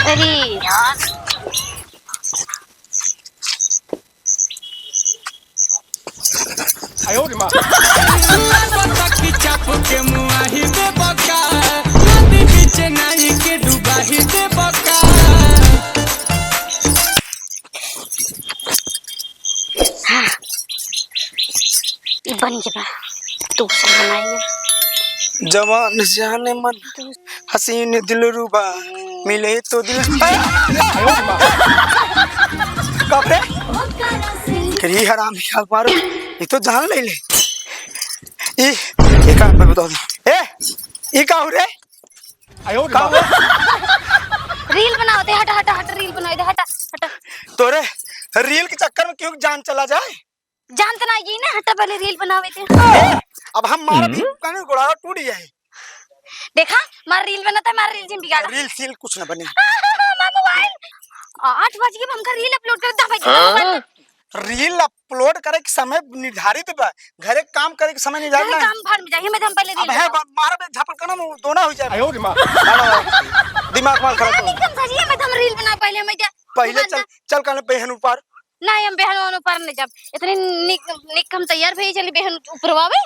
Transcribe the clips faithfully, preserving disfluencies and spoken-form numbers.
अरे यार। हाँ, ई बन गया। तू से बनाइए। जवान जाने मन, हसीन दिलरुबा, मिले तो दिल। बाप रे, करी हराम ही अखबार, ये तो जान ले ले। ई, ये का मैं बता दूं। ए, ई का हो रे? का हो? रील बनाओ दे, हटा, हटा, हटा, रील बनाओ दे, हटा, हटा। तोरे रील के चक्कर में क्यों जान चला जाए? जानत ना ये ना, हटा पहले रील बनावे दे। ए, अब हम मारा भी हम्म। कानून गोड़ा टूट जाए। देखा, मार रील बनाता है, मार रील जिन बिगाड़ा। रील सील कुछ ना बने। मार मोबाइल। आठ बज गए, हमका रील अपलोड कर दे भाई, हाँ? मोबाइल में। रील अपलोड करे के समय निर्धारित बा, घरे काम करे के समय निर्धारित घरे ना। काम भाड़ में जाइए, मैं तो हम पहले अब रील है बनाओ। बा-, मारा बे झापड़ करना, वो दोना हो जाए। आयो रे माँ। हाँ, दिमाग मार खराब करो। एकदम सही है, मैं तो हम रील बना पहले, मैं जा-, पहले मोबाइल चल, ना। चल कहने बेहन ऊपर। नाही, हम बेहन ऊपर नहीं जाब। इतनी निक, निक हम तैयार भई चली बेहन ऊपरवा बे।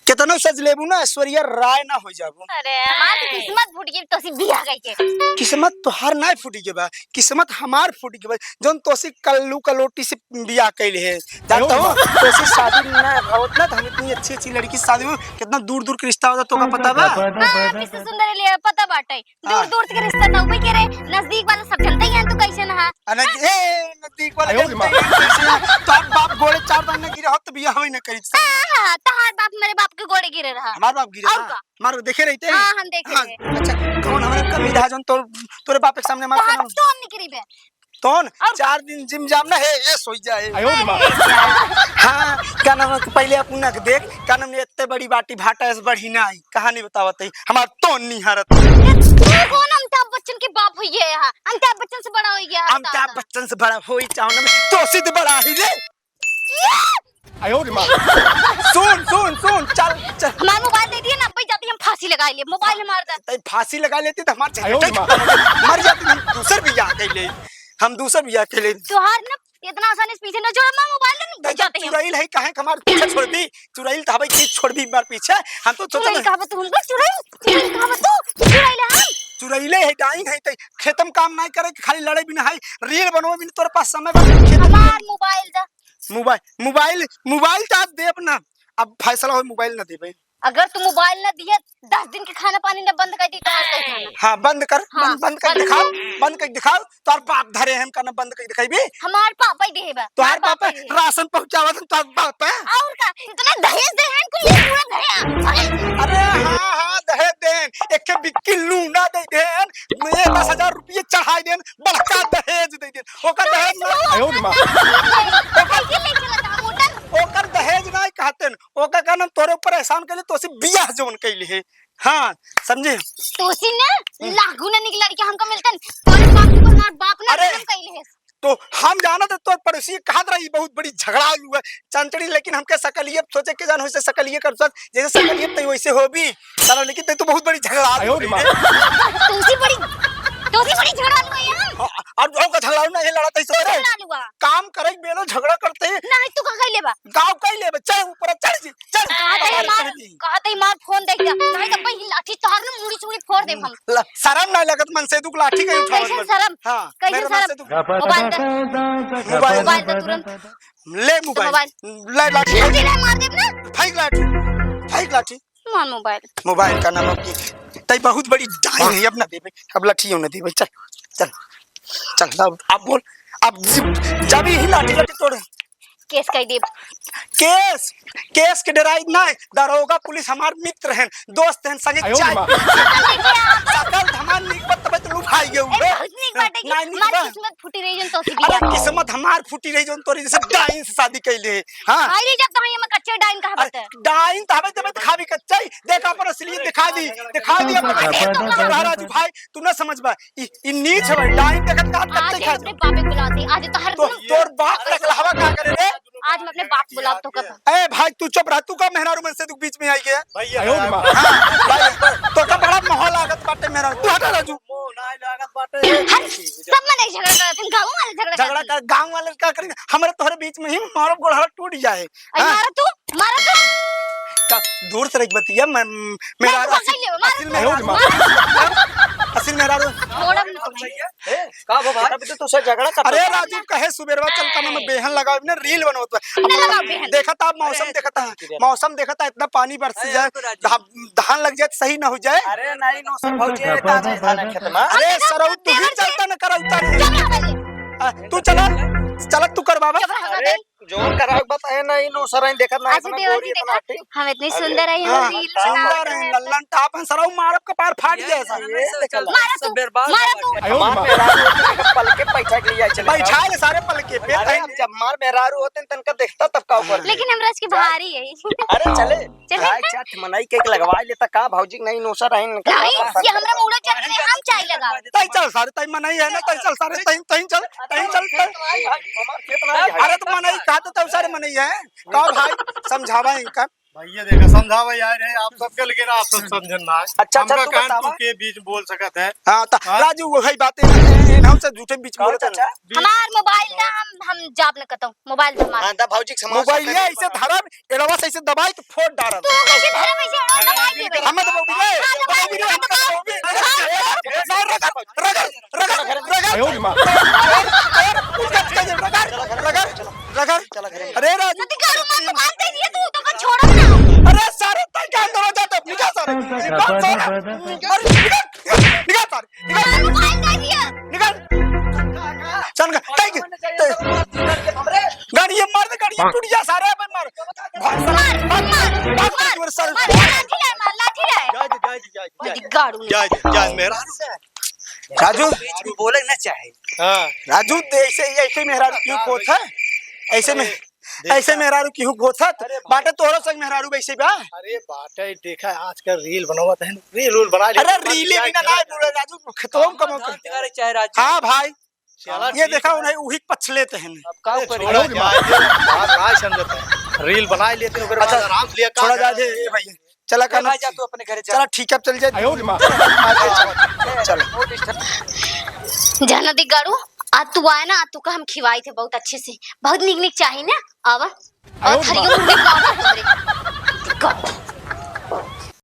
केतनो सज लेबू ना, ऐश्वर्या राय ना हो जाबू। अरे, हमार तो किस्मत फूट गई, तोसी बियाह कइके। किस्मत तोहार ना फूटी के बा, किस्मत हमार फूटी के बा, जौन तोसी कल्लू कलोटी से बियाह कइले है। जानता हो, तोसी शादी ना होत ना, तो हम इतनी अच्छी अच्छी लड़की से शादी हो, कितना दूर दूर के रिश्ता होता, तोका पता बा? हाँ, विश्व सुंदर लिए पता बाटे। दूर हाँ। दूर के रिश्ता ना उबे के रे, नजदीक वाला सब जानते ही हैं तू कैसे ना है। अरे, हाँ? ए, नजदीक वाला आयो रे माँ। तो आप बाप गोड़े चार दान न गिरे हो, तो बियाह ही न करी। हाँ, हाँ, तहार बाप मेरे बाप के गोड़े गिरे रहा। हमार बाप गिरे और रहा? का? मारो देखे रहिते? हाँ, हम देखे हाँ, रहे। अच्छा, कौन हमारे कमी रहा जौन तोर, तोरे बाप के सामने मार तहार के ना? तो हम नहीं गिरी बे। तौन और चार दिन जिम जाम ना, हे, ये सोई जाए। आयो रे माँ। हाँ, का नाम है, पहले अपन नक देख, का नाम है, इतने बड़ी बाटी भाटा ऐसे बढ़ी ना आई। कहानी बतावत है, हमार तोन निहारत। तू कौन अमिताभ बच्चन के बाप होइए है? अमिताभ बच्चन से बड़ा होइए है, अमिताभ बच्चन से बड़ा होई चाहो ना, तो सीधे बड़ा ही रे। ये! आयो रे माँ। सुन, सुन, सुन, चल, चल। हमार मोबाइल दे दिए ना, अब जाती हम फांसी लगा लिए, मोबाइल हमार दे। तई फांसी लगा लेती तो हमार आयो रे माँ। मर जाती, हम दूसर बियाह कर ले, हम दूसर बियाह कर ले। तोहार ना इतना आसानी से पीछे न छोड़, मैं मोबाइल नहीं तई जाते हैं। चुराइल है, काहे के हमार पीछे छोड़ दी? चुराइल तो हवाई चीज छोड़ दी, बार पीछे। हम तो सोचत चुराइल नहीं। कहाँ बा तू हमको? चुराइल? चुराइल कहाँ बा तू? चुराइल है हम? चुराइले है, डाइन है, तई खेतम काम नहीं करे, खाली लड़े बिना है, रील बनवे बिना तोरे पास समय बा, खेत हमार मोबाइल दा। मोबाइल, मोबाइल, मोबाइल तो आज देब ना, अब फैसला हो, मोबाइल ना देबे। अगर तू मोबाइल ना दिए, दस दिन के खाना पानी ना बंद कर दी, तो आज तक खाना। हाँ, बंद कर, हाँ, बंद, बंद कर बंद दिखाओ, कर। बंद कर दिखाओ, तोर बाप धरे हैं, का ना बंद कर दिखाई भी। हमार पापा ही देहे बा, तोहार हमार पापा पापा ही देहे। राशन पहुँचावत हैं, तोहार बाप है। और का, इतना दहेज दे हैं, कुल ये पूरा दहेज। अरे हाँ, हाँ, दहेज दे हैं, एक के बिक्की लूना दे दे हैं, मैं दस हजार रुपये चढ़ाई देन, बड़का दहेज दे देन। ओकर दहेज ना, आयो रे माँ। ओकर, ओकर दहेज ना कहते हैं, ओकर का नाम तोरे ऊपर एहसान कैले, तोसे बियाह जवन कैले है। हाँ, समझे? तोसी ने हम्म। लाख गुना निक लड़के हमको मिलतन, तोरे बाप के ऊपर हमार बाप ना अरे, जन्म कैले है। तो हम जानत है तोर पड़ोसी कहत रही बहुत बड़ी झगड़ालू है, चंचड़ी, लेकिन हमके सकलिए सोचे के जान हो से सकलिए कर सक, जैसे सकलिए तई वैसे हो भी, साला, लेकिन तई तो बहुत बड़ी झगड़ालू आयो रे माँ। है। तोसी बड़ी, तोसी बड़ी झगड़ालू है यार। हाँ, और, और का झगड़ालू ना, ये लड़ा तई तू सोचे। झगड़ालू है। काम करे बेलो झगड़ा करते। नहीं, तू का कैले बा? गाँव कैले बा, चढ़ ऊपर, चढ़ जी, चढ़। कहा तई हमार, कहा तई हमार फोन देख जा। नहीं तो पहली लाठी तोहार ना मुड़ी चुड़ी फोड़ देब हम। ला, शरम नहीं लगत मन से, दुख लाठी कहीं उठावत कैसे मन। शरम? हाँ, कैसे मेरे मन से शरम? दुख। मोबाइल दे। मोबाइल। मोबाइल दे तुरंत। ले तो मोबाइल। मोबाइल। ले लाठी। लाठी ले मार देब ना। फेंक लाठी। फेंक लाठी। मार मोबाइल। मोबाइल का नाम अब की। तई बहुत बड़ी डाइन है, अब ना देबे। अब लाठी ना देबे। चल, चल। चल, अब, अब बोल। अब जब, जब यही लाठी लाठी तोड़। केस कई देब। केस, केस के डराई ना, दरोगा पुलिस हमार मित्र हैं, दोस्त हैं, संगे आयो चाय रे माँ। पी। सकल धमाल निकबत तबे तो लुभाई गए ए, हुए। बहुत निक बाटे कि नहीं, निक हमार बा। किस्मत फूटी रही जौन तोसी अरे बियाह। किस्मत हमार फूटी रही जौन तोरी जैसे डाइन से शादी कैले है। हाँ। खाई ले जब तो हम कच्चे डाइन कहा अरे, बात है। डाइन तो हमें जब खाबी कच्चा ही, देख, अपन असलियत दिखा दी, दिखा दी अपन असलियत। राजू भाई, तू ना समझ बा, ई, ई नीच है भाई, डाइन देखत कहत आज कत्ते हम खा अपने बाप के बुलाते, आज तो हर तो, तोर बाप टकलहवा का करे रे? आज हम अपने बाप बुलाब तो कब? ए भाई, तू चुप रह, तू का मेहरारू मन से तू बीच में आई गया? भैया, आयो रे माँ। हाँ, भाई, तो का बड़ा मोह लागत बाटे मेहरारू, तू हटा राजू। मोह ना लागत बाटे। हट, सब मने झगड़ा करत हैं, गाँव वाले झगड़ा झगड़ा करत हैं। कर, गाँव वाले का करें, हमारे तोहरे बीच में ही मारो गोड़हरा टूट जाए। अरे हाँ? मारा तू, मारा तू। का दूर से रख बतिया, मैं, मैं मैं मेहरारू तो असिल, पकड़ लेबो, मारा असिल तू। मेहरारू। मारा। असिल मेहरारू। छोड़ब न तुम्हें। ए, का हो भाई? अभी तो तुझसे झगड़ा करता अरे था। राजू, कहे सुबेरवा चल तना में बेहन लगावे ने रील बनवत बा। ना लगाओ बेहन। देखा था मौसम, अरे, देखा था, अरे, मौसम देखा था, इतना पानी बरस अरे, जाए, तो राजू। धा-, धान लग जाए, सही ना हो जाए। अरे नहीं, नौसर भौजी है, ताजा है धान है खेत में। अरे अरे, सरऊ, तू भी देवर जी। चलता न करौता नहीं। चल रहा है। आ, तू चला, चला तू कर बाबा। चल रहा है। अरे, जौन करावे के बताए ना, ई नौसर आई देखत ना, आज इतना देवर गोरी, जी इतना देखा, हट्टी। हम इतनी अरे, सुंदर आई, हाँ, हम रील सुंदर बनाते हैं, हैं। लल्लन टाप हैं, सरऊ मारब कपार फाट ये जाए, सर। ये ये सब देखा। मारा तू, सब बर्बाद मारा हो तू। गया। हमार मेहरारू होते हैं, पलके बैठा के लिए चले बैठा जाओ। ले सारे पलके पे, अरे, तहीं हम जब हमार मेहरारू होते हैं, तनका देखता तब का ऊपर। लेकिन हम रच के बाहर ही है। अरे, चले। चले। चाय चाट मनई के लगवा लेता का भौजी के नहीं नौसर आई, इनका नहीं, बात ये हमरा मूड़ा चल रहे, हम चाय लगा। तहीं चल सारे, तहीं मनई है ना, तहीं चल सारे, तहीं, तहीं चल। तहीं चल, तहीं। अरे तो मनई कहते तो सारे मनई है। का भाई, समझावा इनका। भैया देखा, समझावा यार, है आप सबके, लेकिन आप सब समझन ना है। अच्छा, अच्छा, हमका तू कहन बतावा। तू के बीच बोल सकत है। हाँ, तो हाँ? राजू, वही बात है, इनहू से झूठे बीच कौन बोलत है। चाचा? बीच हमार मोबाइल दा, हम, हम जाब न कतौ। मोबाइल दा हमार। हाँ, दा भौजी के समाज मोबाइल से ये ऐसे धरब, एड़वा से ऐसे दबाई तो फोड़ डारब। तू कैसे धरब ऐसे? एड़वा दबाई देबे। हम तो बोल दिए। हाँ, दबाई दे, दबाई दे। नहीं, रगड़, रगड़, रगड़, रगड़। आयो रे माँ। रगड़, रगड़, रगड़। अरे राजू। सती का रुमाल तो बांध दे दिए तू, तो का छोड़ब ना। अरे सारे तई का अंदर हो जाते, निकल सारे। निकल सारे। अरे निकल, निकल सारे। निकल। मार भाई का दिया। निकल। चल, निकल। तई के, तई। गाड़ी ये मार दे, गाड़ी ये टूट जा, सारे अपन मार। भाग सारे। मार, मार, मार, मार, मार, मार, सारे। मार, लाठी लाए, मार, लाठी लाए। जाए दे, जाए दे, जाए दे। अरे गाड़ू ने। जाए दे, जाए दे, मेरा। राजू। राजू बोले ना चाहे। हाँ। राजू, ते ऐसे, ऐसे मेहरारू क्यों खोत है? ऐसे में, अरे, देखा। ऐसे मेहरारू क्यों खोत है? अरे भाई। बाटे तोहरो संग मेहरारू वैसे बा? अरे बाटे, देखा आजकल रील बनावत है, रील उल बना ले, अरे बना रीले ले, भी ना, चला ना जा। बोले राजू, खेतों हम कमाओ जान कर। तिवारी चाहे राजू। हाँ भाई। चला ये ठीक देखा है। उन्हें उही पछले ते हैं। अब का अरे करी? छोड़ा जाए, बात ना समझता है। रील बना लेते हैं, ओकरे बाद अच्छा, आराम से लिया, का छोड़ा करना? जाए, ए भाई। चला ए भाई, काना। जा तू अपने घरे जा। चला ठीक है, अब चल जाए। आयो रे माँ। चल, चल। जाना दे गाड़ू, आज तू आए ना, आज तू का हम खिवाई थे बहुत अच्छे से, बहुत निक निक चाही ना, आवा। और आयो रे थरियो माँ। मुर्गी खिलावा हमरे। गप।